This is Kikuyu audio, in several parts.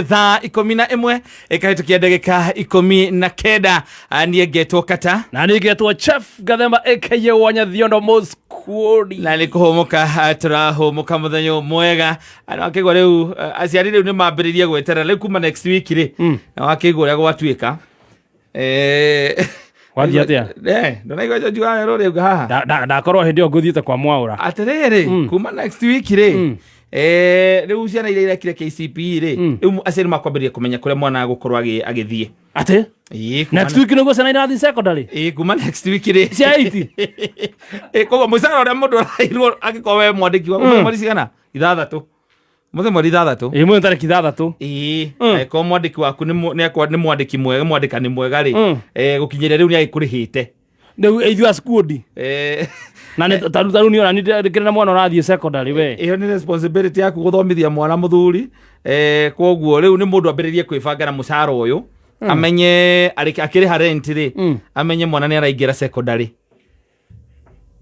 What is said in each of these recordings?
Thaa 11 ĩkahĩtũkia ndagĩka 19. Niĩ ngetwo Kata. Na niĩ ngetwo Chef Gathemba aka Wanyathiondo Mũskuori. Na nĩ kũhũmũka tũrahũmũka mũthenya ũyũ mwega. Na wakĩigua rĩu aciari rĩu nĩ mambĩrĩrie gweterera rĩu kuma next week rĩ, na wakĩigua ũrĩa gwatuĩka. Gwathiĩ atĩa? Ndũnaigua George wa Werũ rĩu haha? Ndakorwo hĩndĩ ĩyo ngũthiĩte kwa Mwaũra. Atĩrĩrĩ, kuma next week rĩ, rĩu ciana iria irekire KCPE rĩ, rĩu aciari makwambĩrĩria kũmenya kũrĩa mwana agũkorwo agĩthiĩ. Atĩ? Ĩĩ, kuma Next week nĩguo ciana irathiĩ secondary? Ĩĩ, kuma next week rĩ. Cia 8? Ĩĩ, koguo mũcara ũrĩa mũndũ araheirwo angĩkorwo we mwandĩki wa mweri cigana? 6. Mũthĩ mweri 6. Ĩĩ, mũthĩ tarĩki 6. Ĩĩ, angĩkorwo mwandĩki waku nĩ mwandĩki mwega, mwandĩkani mwega rĩ, gũkinyĩria rĩu nĩ agĩkũrĩhĩte. Rĩu ithuĩ a squad. Na nĩ taru niĩ ona niĩ ndĩkĩrĩ na mwana ũrathiĩ secondary we. Ĩyo nĩ responsibility yaku gũthomithia mwana mũthuri. Koguo rĩu nĩ mũndũ ambĩrĩrie kwĩbanga na mũcara ũyũ. Amenye akĩrĩha rent rĩ, amenye mwana nĩ araingĩra secondary.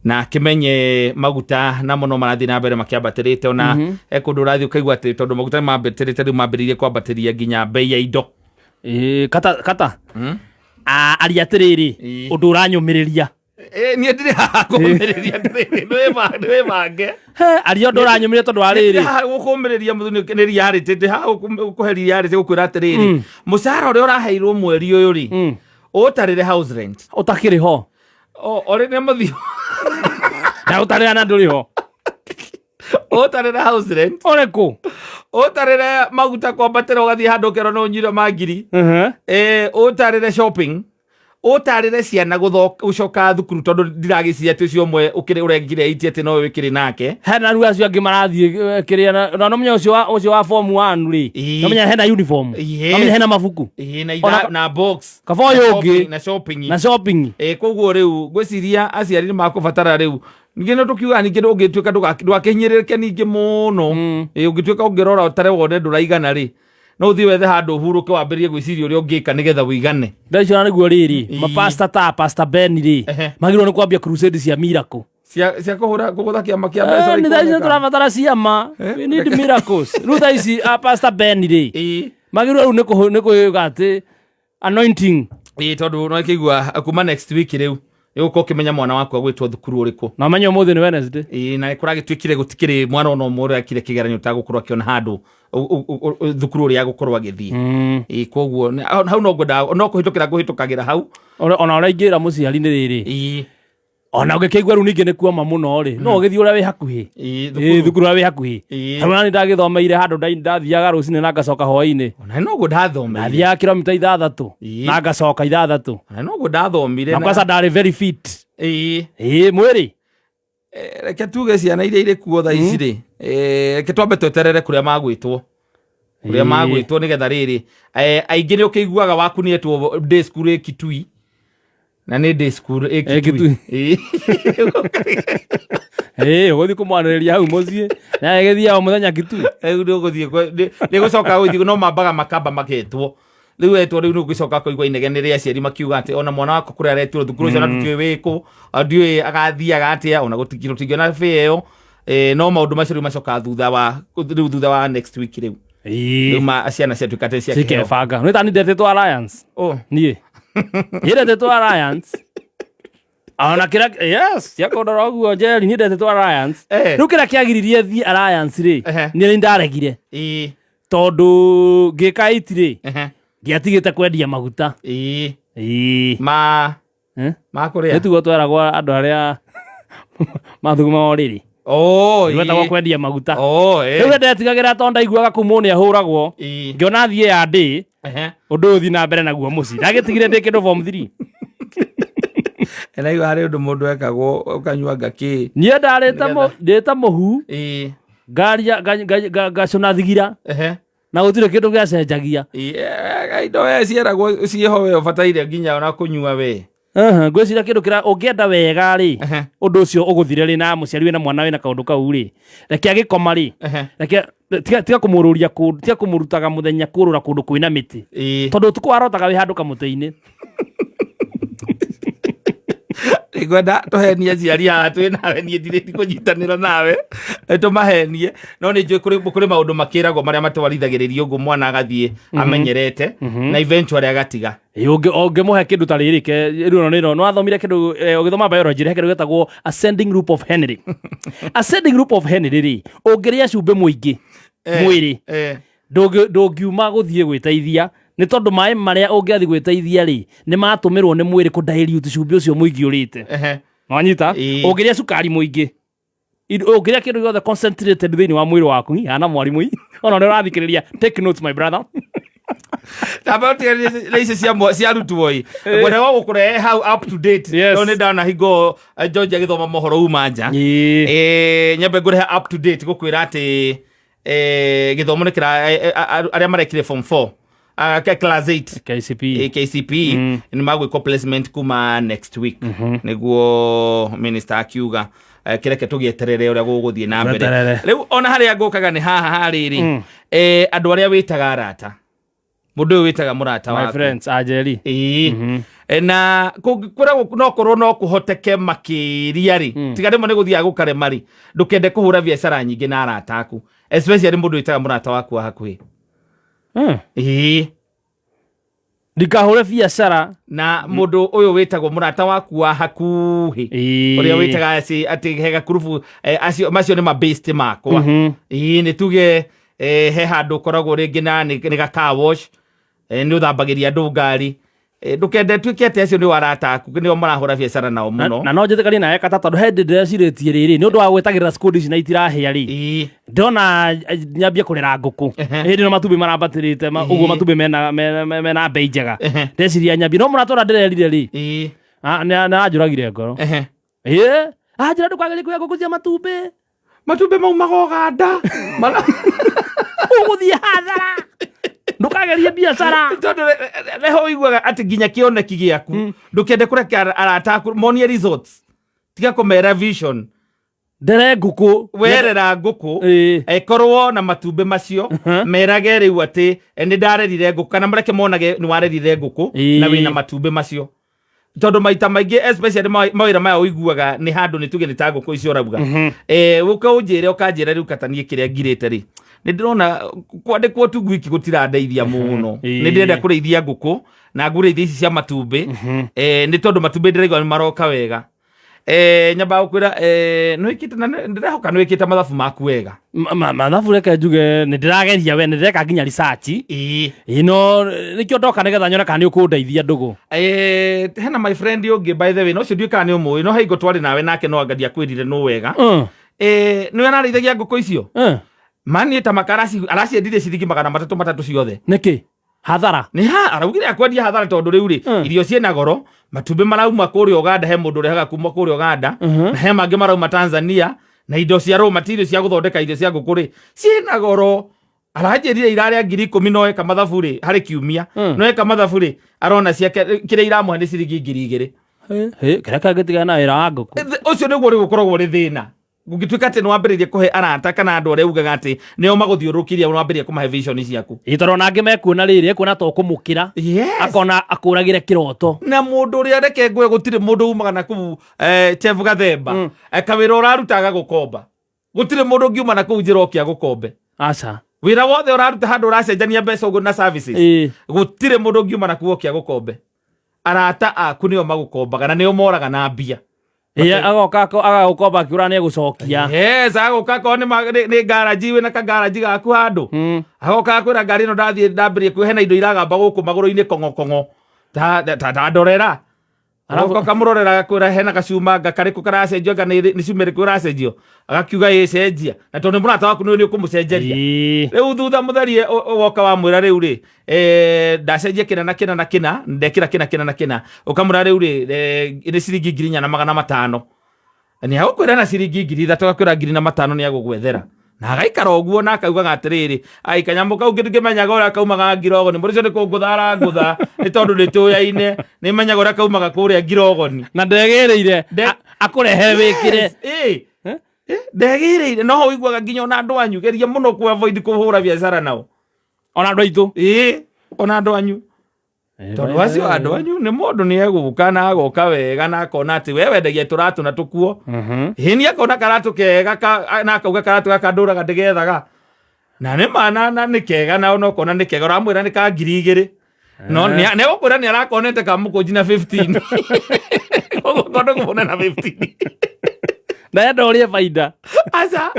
Na akĩmenye maguta namo no marathiĩ na mbere makĩambatĩrĩte, ona he kũndũ ũrathiĩ ũkaigua atĩ tondũ maguta nĩ mambatĩrĩte, rĩu mambĩrĩirie kwambatĩria nginya bei ya indo. Ĩĩ, kata, kata. Aria atĩrĩrĩ, ũndũ ũranyũmĩrĩria. Niĩ ndirĩ haha kũmĩrĩria atĩrĩrĩ, nĩwĩbange. He, aria ũndũ ũranyũmĩrĩria tondũ wa rĩrĩ. Ndirĩ haha gũkũmĩrĩria mũthuri, nĩ reality, ndĩ haha gũkũhe reality, gũkwĩra atĩrĩrĩ, mũcara ũrĩa ũraheirwo mweri ũyũ rĩ, ũtarĩre house rent. Ũtakĩrĩ ho. Ũrĩ nĩ mũthio. Ndaũtarĩra na ndũrĩ ho. Ũtarĩre house rent. Ũrĩkũ? Ũtarĩre maguta kwambatĩra ũgathiĩ handũ ũkerwo no ũnyuire ma ngiri. Ũtarĩre shopping. Ũtarĩre ciana gũcoka thukuru tondũ ndiragĩciria atĩ ũcio ũmwe ũkĩrĩ ũrengire eight atĩ no wĩkĩrĩ nake. Hena rĩu acio angĩ marathiĩ, kĩrĩa na no menya ũcio wa form 1 rĩ. No menya hena uniform. No menya hena mabuku. Na Ona na box. Kaba ũyũ Na ũngĩ. shopping, na shopping. Na shopping. Koguo rĩu ngwĩciria aciari nĩ makũbatara rĩu. Ningĩ no tũkiuga ningĩ ũngĩtuĩka ndũgakĩhinyĩrĩrĩke ningĩ mũno. Ũngĩtuĩka ũngĩrora ũtare wone ndũraigana rĩ, no ũthiĩ wethe handũ ũhurũke wambĩrĩrie gwĩciria ũrĩa ũngĩka nĩgetha ũigane. Thaa icio na nĩguo rĩrĩ, mapasta ta Pastor Ben rĩ, magĩrĩirwo nĩ kwambia crusade cia miracle. Cia kũhũra, kũgũtha kĩama kĩa mbeca Nĩ thaa icio ikoneka. tũrabatara ciama. We need miracles. Rĩu thaa ici, Pastor Ben rĩ, magĩrĩirwo rĩu nĩ kũiga atĩ anointing. Ĩĩ, tondũ no ĩkĩigua kuma next week rĩu nĩũgũkorwo ũkĩmenya mwana waku agwĩtwo thukuru ũrĩkũ. Na ũmenye ũmũthĩ nĩ Wednesday. Ĩĩ, na kũragĩtuĩkire gũtikĩrĩ mwana ona ũmwe ũrekire kĩgeranio ũtagũkorwo akĩona handũ thukuru ũrĩa agũkorwo agĩthiĩ. Ĩĩ, koguo, hau no ngwendaga, no kũhĩtũkĩra ngũhĩtũkagĩra hau. Ona ũrĩa ingĩra mũciari nĩ rĩrĩ. Ona ũngĩkĩigua rĩu ningĩ nĩ kuoma mũno rĩ, no ũgĩthiĩ ũrĩa wĩ hakuhĩ. Ĩĩ, Ĩĩ, thukuru. thukuru ũrĩa wĩ hakuhĩ. Tondũ nani ndagĩthomeire handũ ndathiaga rũcinĩ na ngacoka hwainĩ. Ona noguo ndathomeire. Ndathiaga kilomita 6 na ngacoka 6. Ona noguo ndathomire Na na kwanza ndarĩ very fit. Ĩĩ, mwĩrĩ. Reke tuge ciana iria irĩ kuo thaa ici rĩ, reke twambe tweterere kũrĩa magwĩtwo. Kũrĩa magwĩtwo nĩgetha rĩrĩ, aingĩ nĩ ũkĩiguaga waku nĩ etwo day school ĩ Kitui. Na nĩ day school ĩ Ĩ Kitui. Kitui. Ĩĩ, ũgũthiĩ kũmwanĩrĩria hau mũciĩ. Na ĩgĩthiaga o mũthenya Kitui. Rĩu nĩ ũgũthiĩ nĩ gũcoka gũthiĩ, no mambaga makamba maketwo. Rĩu etwo rĩu nĩ ũgĩcoka kũigua inegene rĩa aciari makiuga atĩ ona mwana waku kũrĩa aretirwo thukuru ũcio na tũtiũĩ wĩkũ, ndiũĩ agathiaga atĩa, ona tũtingĩona bĩa ĩyo. No maũndũ macio rĩu macokaga thutha wa, rĩu thutha wa next week rĩu. Rĩu ciana ciatuĩka atĩ ciakĩheo. Cikebanga. Nĩ ta niĩ ndetĩtwo Alliance. Niĩ. Niĩ ndetĩtwo Alliance. Ona kĩrĩa, yes, cia kũndora ũguo Njeri, niĩ ndetĩtwo Alliance. Rĩu kĩrĩa kĩagiririe thiĩ Alliance rĩ, niĩ nĩ ndaregire. Tondũ ngĩka 8 rĩ, ndiatigĩte kwendia maguta. Ma kũrĩa? Nĩ tiguo tweragwo andũ arĩa mathugumaga ũrĩrĩ. Nĩwetagwo kwendia maguta. Rĩu ndetigagĩra tondũ ndaiguaga kumwo nĩ ahũragwo. Ngĩona thiĩ ya ndĩ, ũndũ ũyũ ũthiĩ na mbere naguo mũciĩ. Ndagĩtigire ndĩ kĩndũ form 3. Na igua harĩ ũndũ mũndũ ekagwo ũkanyua ngakĩ. Niĩ ndarĩte ndĩte mũhu, ngaria, ngacũna thigira. Na gũtirĩ kĩndũ gĩacenjagia. Indo we cieragwo ciĩho we ũbataire nginya ona kũnyua we. Ngwĩciria kĩndũ kĩrĩa ũngĩenda wega rĩ, ũndũ ũcio ũgũthire rĩ, na mũciari wĩna mwana wĩna kaũndũ kau rĩ, reke agĩkoma rĩ, reke tiga kũmũrũria kũndũ, tiga kũmũrutaga mũthenya kũrũra kũndũ kwĩna mĩtĩ. Tondũ ũtukũ warotaga wĩ handũ kamũtĩ-inĩ. Ngwenda tũhenie aciari haha twĩ nawe, niĩ ndirĩ kũnyitanĩra nawe. Tũmahenie, no nĩ njũĩ kũrĩ maũndũ makĩragwo marĩa matwarithagĩrĩria ũguo mwana agathiĩ amenyerete na eventually agatiga. Ĩ, ũngĩmũhe kĩndũ ta rĩrĩ ke rĩu nĩ no wathomire kĩndũ, ũgĩthoma biology, he kĩndũ gĩtagwo ascending loop of Henry. Ascending loop of Henry rĩ, ũngĩrĩa cumbĩ mũingĩ mwĩrĩ, ndũngiuma gũthiĩ gwĩteithia, nĩ tondũ maĩ marĩa ũngĩathiĩ gwĩteithia rĩ, nĩ matũmĩrwo nĩ mwĩrĩ kũ dilute cumbĩ ũcio mũingĩ ũrĩte. Nwanyita? Ũngĩrĩa cukari mũingĩ, ũngĩrĩa kĩndũ gĩothe concentrated thĩinĩ wa mwĩrĩ waku, hana mwarimũ ona ũrĩa ũrathikĩrĩria, take notes, my brother. Tamba ũtiganĩrie na icio cia arutwo ĩ, ngwenda gũkũrehe hau up to date. No nĩ ndona hingo George agĩthoma mohoro uma nja. Nyambe ngũrehe up to date gũkwĩra atĩ gĩthomo nĩ kĩra arĩa marekire form 4, class 8, KCPE. KCPE, nĩ magwĩkwo placement kuma next week, nĩguo minister akiuga. Kĩreke tũgĩeterere ũrĩa gũgũthiĩ na mbere. Tweterere. Rĩu ona harĩa ngũkaga nĩ haha harĩrĩ, andũ arĩa wĩtaga arata, mũndũ ũyũ wĩtaga mũrata My waku. friends anjeri. Ĩĩ. Na kũngĩkorwo no korwo no kũhoteke makĩria rĩ, tiga rĩmwe nĩ gũthiaga gũkarema rĩ, ndũkende kũhũra biacara nyingĩ na arata aku, especially mũndũ wĩtaga mũrata waku wa hakuhĩ. Ĩĩ. Ndikahũre biacara na mũndũ ũyũ wĩtagwo mũrata waku wa hakuhĩ, ũrĩa wĩtaga atĩ he gakurubu, acio macio nĩ mabest makwa. Ĩĩ, nĩ tuge he handũ ũkoragwo rĩngĩ na nĩ ga car wash, nĩ ũthambagĩria andũ ngari. Ndũkende tuĩke atĩ acio nĩo arata aku, nĩo marahũra biacara nao mũno. Na no njĩtĩkanie nawe kata, tondũ he hĩndĩ ndĩrecirĩtie rĩrĩ, nĩ ũndũ wa gwĩtagĩrĩra squad ici na itirahĩa rĩ, ndona nyambie kũrera ngũkũ. Hĩndĩ ĩno matumbĩ marambatĩrĩte ũguo, matumbĩ mena mbei njega. Ndeciria nyambie, no mũrata ũrĩa ndĩrerire rĩ, nĩ aranjũragire ngoro. Ĩĩ, anjĩra ndũkagerie kũgĩa ngũkũ cia matumbĩ. Matumbĩ maumaga Ũganda. Ũgũthiĩ hathara, ndũkagerie biacara. Tondũ reho ũiguaga atĩ nginya kĩoneki gĩaku, ndũkende kũreke arata aku monie results, tiga kũmera vision. Ndere ngũkũ. Werera ngũkũ, ĩkorwo na matumbĩ macio, merage rĩu atĩ nĩ ndarerire ngũkũ, kana mareke monage nĩ warerire ngũkũ na wĩna matumbĩ macio, tondũ maita maingĩ, especially mawĩra maya ũiguaga nĩ handũ nĩ tuge nĩ ta ngũkũ icio ũrauga. Ũka ũnjĩre, ũkanjĩra rĩu kata niĩ kĩrĩa ngirĩte rĩ, nĩ ndĩrona kwandĩkwo tu gwiki gũtirandeithia mũno. Nĩ ndĩrenda kũrĩithia ngũkũ na ngũrĩithia ici cia matumbĩ, nĩ tondũ matumbĩ ndĩraigua nĩ maroka wega. Nyambaga gũkwĩra, nĩwĩkĩte na ndĩrehoka nĩwĩkĩte mathabu maku wega. Mathabu reke njuge nĩ ndĩrageria, we nĩ ndĩreka nginya research. Ĩĩ, no nĩkĩo ndoka nĩgetha nyone kana nĩ ũkũndeithia, ndũgũ. Hena my friend ũngĩ, by the way, no ũcio ndiũĩ kana nĩ ũmũĩ, no hingo twarĩ nawe nake no anga ndiakwĩrire nũ wega. Nĩwe ararĩithagia ngũkũ icio. Mani ta maka araciendirie ciringi 300 matatũ ciothe. Nĩkĩ hathara? Nĩ ha araugire akwendia hathara, tondũ rĩu rĩ, irio ciĩna goro, matumbĩ marauma kũrĩa Ũganda, he mũndũ ũrehaga kuma kũrĩa Ũganda, na he mangĩ marauma Tanzania, na indo cia raw material cia gũthondeka irio cia ngũkũ rĩ, ciĩna goro. Aranjĩrire irarĩa 10,000, no eka mathabu rĩ, harĩ kiumia, no eka mathabu rĩ, arona ciake kĩrĩa iramũhe nĩ ciringi 2,000. Kĩrĩa kangĩtigana na wĩra wa ngũkũ. Ũcio nĩguo rĩu ũkoragwo ũrĩ thĩna, gũgĩtuĩka atĩ nĩ wambĩrĩria kũhe arata kana andũ arĩa ugaga atĩ nĩo magũthiũrũrũkĩria, nĩ wambĩrĩria kũmahe vision ciaku. Ĩ, tondũ ona angĩ mekuona rĩrĩ, ekuona to kũmũkĩra, akona akũragĩre kĩroto. Na mũndũ ũrĩa, reke ngwe, gũtirĩ mũndũ umaga na kũu Chef Gathemba. Kawĩra ũraruta agagũkomba, gũtirĩ mũndũ ũngiuma na kũu njĩra oke agũkombe. Aca. Wĩra wothe ũraruta handũ ũracenjania mbeca ũguo na services, gũtirĩ mũndũ ũngiuma na kũu oke agũkombe. Arata aku nĩo magũkombaga na nĩo moraga na mbia. Ĩ, agoka agagũkomba akiũra nĩ egũcokia. Yes, agoka akorwo nĩ ngaraji, wĩna kangaraji gaku handũ, agoka akwĩra ngari ĩno ndathiĩ ndambĩrĩrie kwĩ hena indo iragamba gũkũ magũrũ-inĩ kong'o kong'o, ta ndorera. Arabu akamũrorera, agakwĩra hena gacuma anga karĩkũ karacenjio, anga nĩ cuma ĩrĩkũ ĩracenjio, agakiuga ĩ cenjia, na tondũ nĩ mũrata waku nĩ ũkũmũcenjeria. Rĩu thutha mũtherie woka wamwĩra rĩu rĩ, ndacenjia kĩna na kĩna na kĩna, ndekĩra kĩna kĩna na kĩna, ũkamwĩra rĩu rĩ, nĩ ciringi 4,500. Nĩ agũkwĩra na ciringi 3,000, agakwĩra 1,500 nĩ agũgwethera, na agaikara ũguo na akaugaga atĩrĩrĩ, ai kanyamũ kau ngĩmenyaga ũrĩa kaumaga ngirogoni, mũndũ ũcio nĩ kũngũtha arangũtha, nĩ tondũ nĩ tũyaine, nĩ menyaga ũrĩa kaumaga kũrĩa ngirogoni. Na ndegĩrĩire akũrehe wĩkĩre. Yes, ĩ. Ndegĩrĩire no ho ũiguaga nginya ona andũ anyu, geria mũno ku avoid kũhũra biacara nao. Ona andũ aitũ. Ĩ, ona andũ anyu. Tondũ acio andũ anyu nĩ mũndũ nĩ egũka na agoka wega na akona atĩ we wendagia tũratũ na tũkuo. Ĩĩ nĩ akona karatũ kega na akauga karatũ gaka ndũraga ndĩgethaga na nĩ ma na nĩ kega, na ona ũkona nĩ kega, ũramwĩra nĩ ka 2000, no nĩ egũkwĩra nĩ arakonete ka mũkũnji na 15, koguo kondo kũmũne na 15. Ndenda ũrĩe baida. Aca.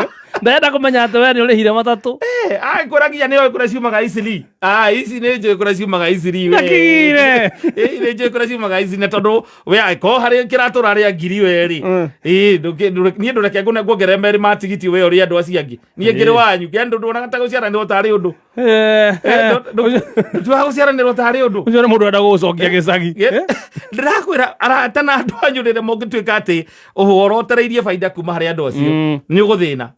Ndenda kũmenya atĩ we nĩ ũrĩhire matatũ. Agĩkwĩra nginya nĩ oĩ kũrĩa ciumaga Isili. Ah, ici nĩ njũĩ kũrĩa ciumaga Isili we. Ndakigire. Ĩ, nĩ njũĩ kũrĩa ciumaga Isili, na tondũ we angĩkorwo harĩ kĩratũ ũrarĩa ngiri we rĩ. Ĩ, niĩ ndũreke nguongerere merĩ ma tigiti we ũrĩa andũ acio angĩ. Niĩ ngĩrĩ wanyu, kĩa ndũonaga ta gũciaranĩrwo tarĩ ũndũ. Ndũtuaga gũciaranĩrwo tarĩ ũndũ. Ũcio nĩ mũndũ ũrenda gũgũcokia gĩcagi. Ndĩrakwĩra arata na andũ anyu rĩrĩa mũngĩtuĩka atĩ ũhorotereirie baida kuma harĩ andũ acio, nĩ ũgũthĩna.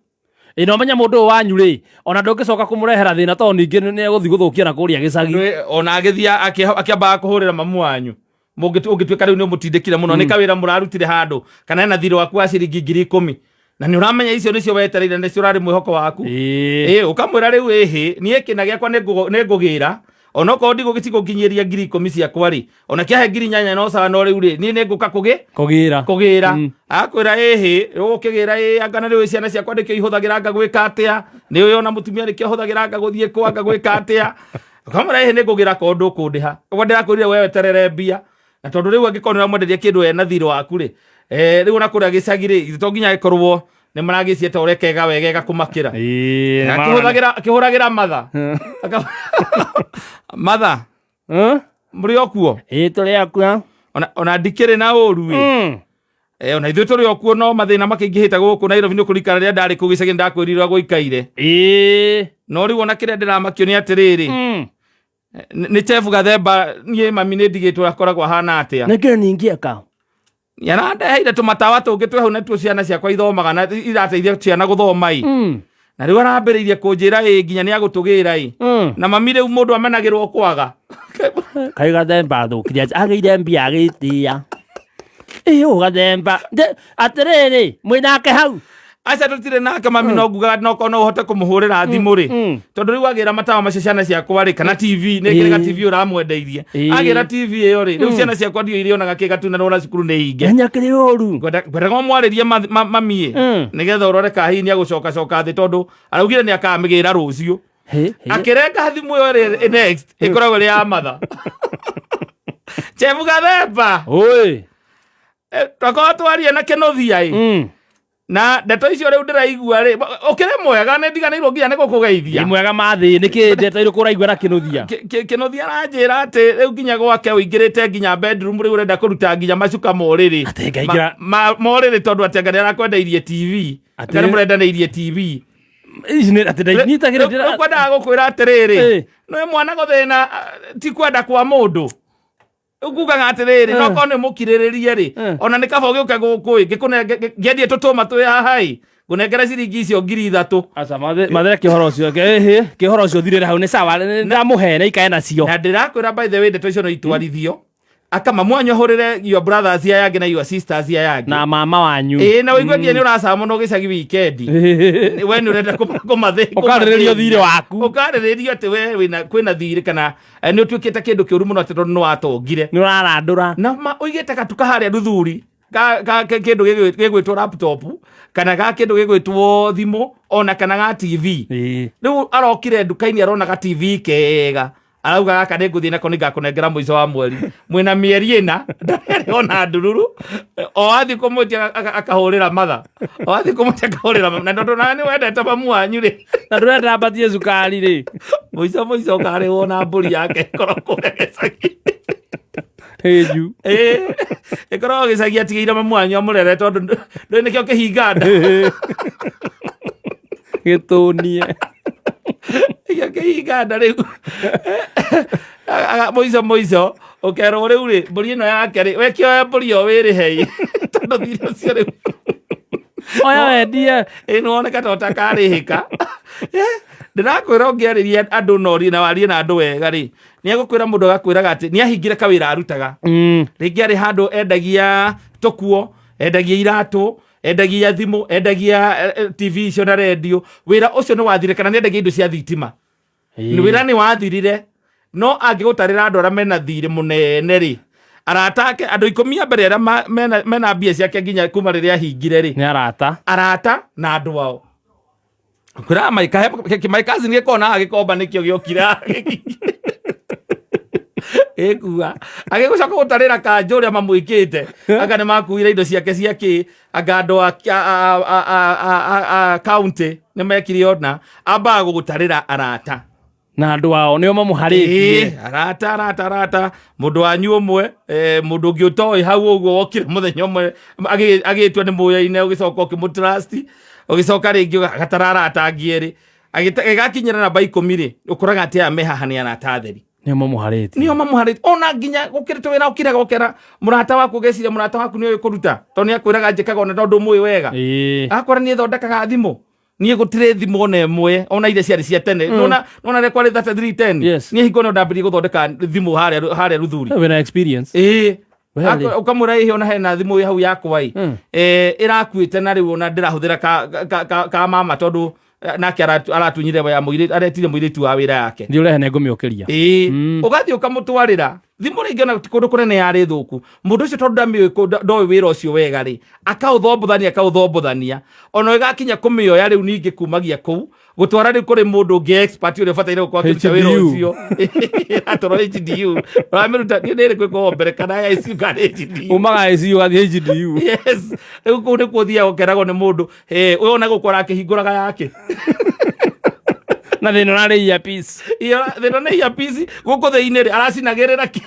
Ĩ, na ũmenye mũndũ ũyũ wanyu rĩ, ona ndũngĩcoka kũmũrehera thĩna, tondũ ningĩ nĩ egũthiĩ gũthũkia na kũrĩa gĩcagi. Ona agĩthiĩ akĩambaga kũhũrĩra mamu wanyu, ũngĩtuĩka rĩu nĩ ũmũtindĩkire mũno nĩ kawĩra mũrarutire handũ, kana ena thirĩ waku wa ciringi 10,000, na nĩ ũramenya icio nĩcio wetereire, nĩcio ũrarĩ mwĩhoko waku. Ĩ, ũkamwĩra rĩu ĩhĩ, niĩ kĩna gĩakwa nĩ ngũgĩra, onokorwo ndigũgĩtigũkinyĩria 10,000 ciakwa rĩ, ona kĩahe 8,000 no sawa, no rĩu rĩ, niĩ nĩ ngũka kũgĩ Kũgĩra. Kũgĩra. Akwĩra ĩhĩ, ũgũkĩgĩra ĩ anga na rĩu ciana ciakwa nĩkĩo ihũthagĩra anga gwĩka atĩa, nĩ ũyũ ona mũtumia nĩkĩo ahũthagĩra anga gũthiĩ kũ anga gwĩka atĩa. Ũkamwĩra ĩhĩ, nĩ ngũgĩra korwo ndũkũndĩha, ũguo ndĩrakwĩrire we weterere mbia. Na tondũ rĩu angĩkorwo nĩ ũramwenderia kĩndũ ena thirĩ waku rĩ, rĩu ona kũrĩa gĩcagi rĩ, to nginya gĩkorwo nĩ maragĩciĩta ũrĩa kega wegega kũmakĩra. Akĩhũragĩra matha matha. Mũrĩ o kuo? Ĩĩ, tũrĩ akuo. Ona ndikĩrĩ na ũru ĩ. Ona ithuĩ tũrĩ o kuo, no mathĩna makĩingĩhĩte gũkũ Nairobi. Nĩ ũkũririkana rĩrĩa ndarĩ kũu gĩcagi ndakwĩrire ũrĩa gũikaire. No rĩu ona kĩrĩa ndĩramakio nĩ atĩrĩrĩ, nĩ Chef Gathemba, niĩ mami nĩ ndigĩtwo akoragwo ahana atĩa. Nĩkĩ ningĩeka? Nĩarandeheire tũmatawa tũngĩ twĩ hau, natuo ciana ciakwa ithomaga na irateithia ciana gũthoma ĩ. Na rĩu arambĩrĩirie kũnjĩra ĩ nginya nĩ agũtũgĩra ĩ. Na mami rĩu mũndũ amenagĩrwo kwaga. Kaĩ Gathemba athũkirie atĩ agĩire mbia agĩtĩa. Ĩ, ũũ Gathemba. Atĩrĩrĩ, mwĩnake hau? Aca, tũtirĩ nake mami, no ngugaga no korwo no ũhote kũmũhũrĩra thimũ rĩ, tondũ rĩu agĩra matawa macio ciana ciakwa rĩ, kana TV nĩ kĩrĩ ga TV ũramwendeirie. Agĩra TV ĩyo rĩ, rĩu ciana ciakwa ndio irĩonaga kĩ gatuna nona cukuru nĩ hinge. Nĩ akĩrĩ ũru. Ngwendaga ũmwarĩrie mami ĩ, nĩgetha ũrore ka hihi nĩ agũcokacoka thĩ, tondũ araugire nĩ akamĩgĩra rũciũ. Akĩrenga thimũ ĩyo ĩrĩ next ĩkoragwo ĩrĩ ya matha. Chef Gathemba. Oi. Twakorwo twarie na kĩnũthia ĩ. Na ndeto icio rĩu ndĩraigua rĩ, ũkĩrĩ mwega? Nĩ ndiganĩirwo nginya nĩ gũkũgeithia. Nĩ mwega mathĩ. Nĩkĩ, ndeto irĩkũ ũraigua na kĩnũthia? Kĩnũthia aranjĩra atĩ rĩu nginya gwake ũingĩrĩte nginya bedroom, rĩu ũrenda kũruta nginya macuka morĩrĩ. Atĩ ngaingĩra- Morĩrĩ, tondũ atĩ anga nĩ arakwendeirie TV. Atĩ- Anga nĩ mũrendanĩirie TV. Ici nĩ atĩ ndainyitagĩra. Rĩu kwendaga gũkwĩra atĩrĩrĩ, nĩ mwana gũthĩna, ti kwenda kwa mũndũ. Rĩu ngugaga atĩrĩrĩ, no korwo nĩ mũkirĩrĩrie rĩ, ona nĩ kaba ũgĩũke gũkũ ĩ, ngĩendie tũtũma twĩ haha ĩ, ngũnengere ciringi icio 3,000. Aca mathere, kĩhoro ũcio ĩhĩ, kĩhoro ũcio thirĩre hau, nĩ sawa, ndamũhe na ikae nacio. Na ndĩrakwĩra, by the way, ndeto icio no itwarithio akama mwanyu ahũrĩre your brothers aya angĩ na your sisters aya angĩ. Na mama wanyu. Ĩĩ, na ũigue nginya nĩ ũracama mũno gĩcagi weekend, we nĩ ũrenda Ũkarĩrĩrio thirĩ waku. Ũkarĩrĩrio atĩ we wĩna kwĩna thirĩ, kana nĩ ũtuĩkĩte kĩndũ kĩũru mũno atĩ tondũ nĩ watongire. Nĩ ũrarandũra. Na ma ũigĩte gatuka harĩa nduthuri ka kĩndũ gĩgwĩtwo laptop, kana ga kĩndũ gĩgwĩtwo thimũ, ona kana ga TV. Rĩu arokire nduka-inĩ, arona ga TV kega, arauga gaka nĩ ngũthiĩ nako, nĩ ngakũnengera mũico wa mweri, mwĩna mĩeri 4, ndarĩ ona ndururu. O athiĩ kũmwĩtia akahũrĩra matha, o athiĩ kũmwĩtia akahũrĩra na tondũ nawe nĩ wendete mamu wanyu rĩ, Na ndũrenda mbatie cukari rĩ. Mũico mũico ũkarĩhwo na mbũri yake ĩkorwo kũrĩa gĩcagi. Hĩnju. Ĩĩ, ĩkoragwo gĩcagi atigĩire mamu wanyu amũrere, tondũ ndũĩ nĩkĩo kĩhinga nda. Gĩtũnie. Nĩkĩo kĩhinga nda rĩu. Mũico mũico ũkerwo rĩu rĩ, mbũri ĩno yake rĩ, we kĩoya mbũri ĩyo wĩrĩhe ĩ, tondũ thirĩ ũcio rĩu Oya wendie. Ĩ, nĩwoneka ta ũtakarĩhĩka. Ndĩrakwĩra ũngĩarĩria andũ na ũrie na warie na andũ wega rĩ, nĩ egũkwĩra. Mũndũ agakwĩraga atĩ nĩ ahingire kawĩra arutaga. Rĩngĩ arĩ handũ endagia tũkuo, endagia iratũ, endagia thimũ, endagia TV icio na rendio. Wĩra ũcio nĩ wathire, kana nĩ endagia indo cia thitima. Wĩra nĩ wathirire. No angĩgũtarĩra andũ arĩa mena thirĩ mũnene rĩ, arata ake andũ 10 a mbere arĩa mena mbia ciake nginya kuma rĩrĩa ahingire rĩ, Nĩ arata. Arata na andũ ao. Kwĩra my cousin gĩkona haha gĩkomba nĩkĩo gĩokire gĩkua agĩgũcoka gũtarĩra kanjũ ũrĩa mamwĩkĩte, anga nĩ makuire indo ciake cia kĩ, anga andũ a county nĩ mekire, ona ambaga gũgũtarĩra arata Na andũ ao nĩo mamũharĩtie. Ĩĩ, arata arata arata, mũndũ wanyu ũmwe, mũndũ ũngĩ ũtoĩ hau ũguo wokire mũthenya ũmwe agĩtua nĩ mũyaine, ũgĩcoka ũkĩmũtrust, ũgĩcoka rĩngĩ agatara arata angĩ erĩ. Agĩgakinyĩra namba 10 rĩ, ũkoraga atĩ aya me haha nĩ arata atheri. Nĩo mamũharĩtie. Nĩo mamũharĩtie. Ona nginya gũkĩrĩ tũwĩra ũkiraga ũkera mũrata waku, ũgeciria mũrata waku nĩoĩ kũruta, tondũ nĩ akwĩraga njĩkaga ona tondũ ndũmũĩ wega. Akwĩra niĩ thondekaga thimũ, niĩ gũtirĩ thimũ ona ĩmwe, ona iria ciarĩ cia tene. Nona rĩa kwarĩ 3310. Niĩ hingo no ndambĩrĩrie gũthondeka thimũ harĩa Ruthuri. Wĩna experience. Ĩĩ. We rĩ. Ũkamwĩra ĩhĩ ona hena thimũ ĩ hau yakwa ĩ, ĩrakuĩte na rĩu ona ndĩrahũthĩra ka mama tondũ nake aratunyire ya mũirĩtu, aretire mũirĩtu wa wĩra yake. Thiĩ ũrehe nĩ ngũmĩũkĩria. Ĩĩ. Ũgathiĩ ũkamũtwarĩra thimũ rĩngĩ, ona ti kũndũ kũnene yarĩ thũku. Mũndũ ũcio tondũ ndamĩũĩ ndoĩ wĩra ũcio wega rĩ, akaũthombũthania akaũthombũthania, ona ĩgakinya kũmĩoya rĩu ningĩ kumagia kũu gũtwara rĩu kũrĩ mũndũ ũngĩ expert ũrĩa ũbataire gũkorwo akĩruta wĩra HDU. ũcio. Atwarwo HDU ũramĩruta niĩ nĩ ĩrĩkũ ĩkoragwo mbere, kana ya ICU kana HDU? Umaga ICU ũgathiĩ HDU. Yes, rĩu kũu nĩkuo ũthiaga ũkeragwo nĩ mũndũ, "Eh, ũyũ ona gũkũ arakĩhingũraga yake." Na thĩna ũrarĩ earpiece. Iyo thĩna nĩ earpiece gũkũ thĩinĩ rĩ, aracinagĩrĩra kĩ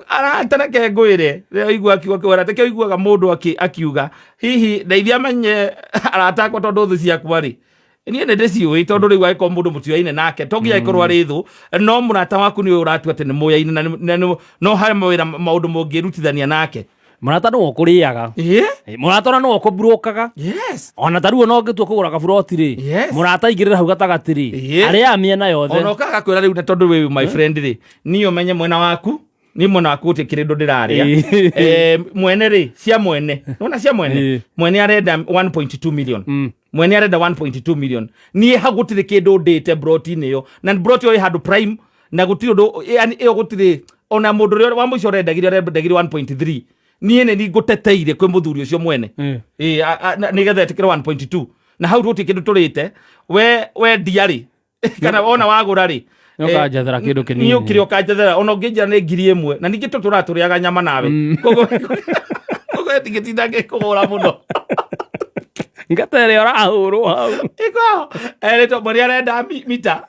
aratareke ngwĩre rĩrĩa ũigua akiuga kĩwara teke ũiguaga mũndũ akiuga hihi ndeithia menye arata akwa, tondũ thũ ciakwa rĩ, niĩ nĩ ndĩciũĩ, tondũ rĩu angĩkorwo mũndũ mũtiũyaine nake to nginya angĩkorwo arĩ thũ, no mũrata waku nĩ ũratua atĩ nĩ mũyaine na no harĩ mawĩra maũndũ mũngĩrutithania nake. Mũrata nĩwe ũkũrĩaga. Mũrata ona nĩwe ũkũmburokaga. Ona ta rĩu ona ũngĩtua kũgũra kaburoti rĩ, mũrata aingĩrĩra hau gatagatĩ rĩ, arĩaga mĩena yothe. Ona ũkaga kwĩra rĩu, na tondũ wĩ my friend rĩ, niĩ ũmenye mwena waku, niĩ mwena waku gũtirĩ kĩrĩndũ ndĩrarĩa. Mwene rĩ, cia mwene nona cia mwene. Mwene arenda 1.2 million. Mwene arenda 1.2 million, niĩ hau gũtirĩ kĩndũ ndĩte broti-inĩ ĩyo, na broti ĩyo ĩ handũ prime na gũtirĩ ũndũ, yani ĩyo gũtirĩ ona mũndũ ũrĩa wa mũico ũrendagire arendagire 1.3. Niĩ nĩ ngũteteire kwĩ mũthuri ũcio mwene. Ĩĩ, nĩgetha etĩkĩre 1.2, na hau gũtirĩ kĩndũ tũrĩte. We wendia rĩ, kana wona wagũra rĩ, Nĩ ũkanjethera kĩndũ kĩnini. Niĩ ũkĩrĩ ũkanjethera ona ũngĩnjĩra nĩ 1000, na ningĩ tũtũraga tũrĩaga nyama nawe, koguo ndingĩtinda ngĩkũgũra mũno. Ngata ĩrĩa ũrahũrwo hau. Iko erĩtwo mwene arenda mita,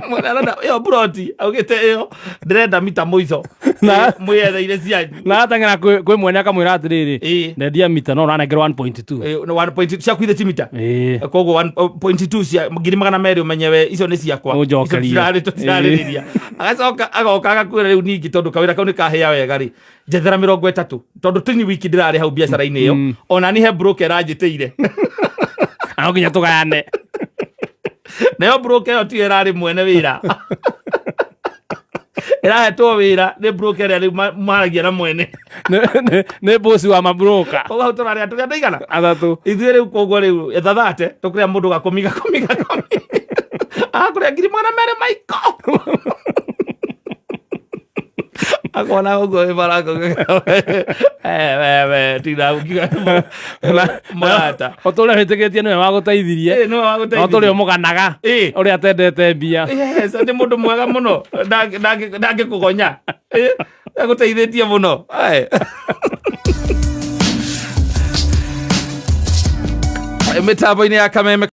mwene arenda ĩyo broti, augĩte ĩyo ndĩrenda mita mũico. Mwĩyetheire cianyu. Na ateng'era kwĩ mwene akamwĩra atĩrĩrĩ, ndendia mita no ũranengera 1.2. Nĩ 1.2 ciaku ithe ti mita. Koguo 1.2 cia 200,000, ũmenye we icio nĩ ciakwa. Ũnjokerie. Icio tũtirarĩrĩria. Agacoka agoka agakwĩra rĩu ningĩ tondũ kawĩra kau nĩ kahĩa wega rĩ, njethera 30, tondũ tini wiki ndĩrarĩ hau biacara-inĩ ĩyo, ona ni he broker ĩranjĩtĩire. Na no nginya tũgayane. Nayo broker ĩyo tiyo ĩrarĩ mwene wĩra, ĩrahetwo wĩra nĩ broker ĩrĩa rĩu maragia na mwene. Nĩ bosi wa mabroka. Koguo hau tũrarĩa tũrĩa ndaigana. Athatũ. Ithuĩ rĩu koguo rĩu ĩthathate tũkũrĩa mũndũ gakũmi gakũmi gakũmi, akũrĩa 200,000 maiko akona ũguo wĩ baraka wewe tinda ũkiuga mũrata. Ũtũre wĩtĩkĩtie nĩwe wagũteithirie. Ĩĩ, nĩwe No wagũteithirie. tũrĩ ũmũganaga ũrĩa atendete mbia. Yes, nĩ mũndũ mwega mũno. Ndangĩkũgonya. Agũteithĩtie mũno. Ae. Mĩtambo-inĩ ya Kameme.